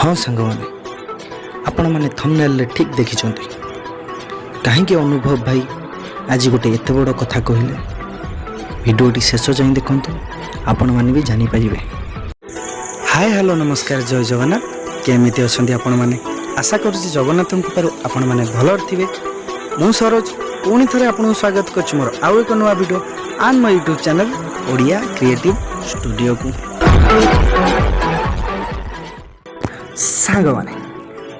ହଁ ସାଙ୍ଗମାନେ, ଆପଣମାନେ ଥମ୍ବନେଲ୍ରେ ଠିକ୍ ଦେଖିଛନ୍ତି। କାହିଁକି ଅନୁଭବ ଭାଇ ଆଜି ଗୋଟେ ଏତେ ବଡ଼ କଥା କହିଲେ, ଭିଡ଼ିଓଟି ଶେଷ ଯାଏଁ ଦେଖନ୍ତୁ, ଆପଣମାନେ ବି ଜାଣିପାରିବେ। ହାଏ, ହ୍ୟାଲୋ, ନମସ୍କାର, ଜୟ ଜଗନ୍ନାଥ। କେମିତି ଅଛନ୍ତି ଆପଣମାନେ? ଆଶା କରୁଛି ଜଗନ୍ନାଥଙ୍କ କୃପାରୁ ଆପଣମାନେ ଭଲରେ ଥିବେ। ମୁଁ ସରୋଜ ପୁଣି ଥରେ ଆପଣଙ୍କୁ ସ୍ୱାଗତ କରୁଛି ମୋର ଆଉ ଏକ ନୂଆ ଭିଡ଼ିଓ ଆଣ୍ଡ ମୋ ୟୁଟ୍ୟୁବ୍ ଚ୍ୟାନେଲ୍ ଓଡ଼ିଆ କ୍ରିଏଟିଭ୍ ଷ୍ଟୁଡ଼ିଓକୁ। ସାଙ୍ଗମାନେ,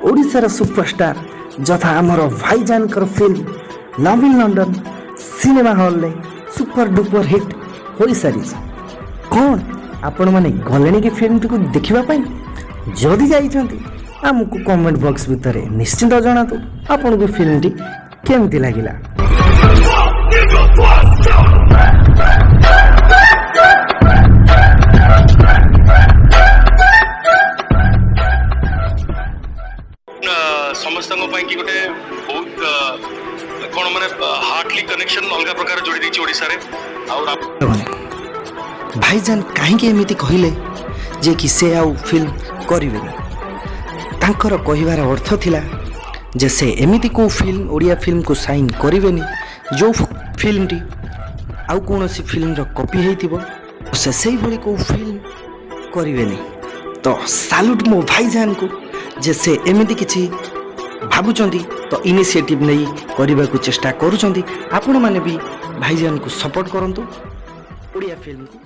ଓଡ଼ିଶାର ସୁପରଷ୍ଟାର ଯଥା ଆମର ଭାଇଜାନଙ୍କର film love in London cinema ହଲ୍ରେ ସୁପର ଡୁପର ହିଟ୍ ହୋଇସାରିଛି। କ'ଣ ଆପଣମାନେ ଗଲେଣି କି ଫିଲ୍ମଟିକୁ ଦେଖିବା ପାଇଁ? ଯଦି ଯାଇଛନ୍ତି, ଆମକୁ କମେଣ୍ଟ ବକ୍ସ ଭିତରେ ନିଶ୍ଚିନ୍ତ ଜଣାନ୍ତୁ ଆପଣଙ୍କୁ ଫିଲ୍ମଟି କେମିତି ଲାଗିଲା। Nigga, bust up! ସମସ୍ତଙ୍କ ପାଇଁ କି ଗୋଟେ ବହୁତ କ'ଣ ମାନେ ହାର୍ଟଲି କନେକ୍ସନ ଅଲଗା ପ୍ରକାର ଯୋଡ଼ି ଦେଇଛି ଓଡ଼ିଶାରେ ଆଉ ମାନେ ଭାଇଜାନ କାହିଁକି ଏମିତି କହିଲେ ଯେ କି ସେ ଆଉ ଫିଲ୍ମ କରିବେନି? ତାଙ୍କର କହିବାର ଅର୍ଥ ଥିଲା ଯେ ସେ ଏମିତି କେଉଁ ଫିଲ୍ମ, ଓଡ଼ିଆ ଫିଲ୍ମକୁ ସାଇନ୍ କରିବେନି, ଯେଉଁ ଫିଲ୍ମଟି ଆଉ କୌଣସି ଫିଲ୍ମର କପି ହେଇଥିବ। ସେ ସେଇଭଳି କେଉଁ ଫିଲ୍ମ କରିବେନି। ତ ସାଲ୍ୟୁଟ୍ ମୋ ଭାଇଜାନକୁ ଯେ ସେ ଏମିତି କିଛି ଭାବୁଛନ୍ତି, ତ ଇନିସିଏଟିଭ୍ ନେଇ କରିବାକୁ ଚେଷ୍ଟା କରୁଛନ୍ତି। ଆପଣମାନେ ବି ଭାଇଜାନକୁ ସପୋର୍ଟ କରନ୍ତୁ, ଓଡ଼ିଆ ଫିଲ୍ମକୁ।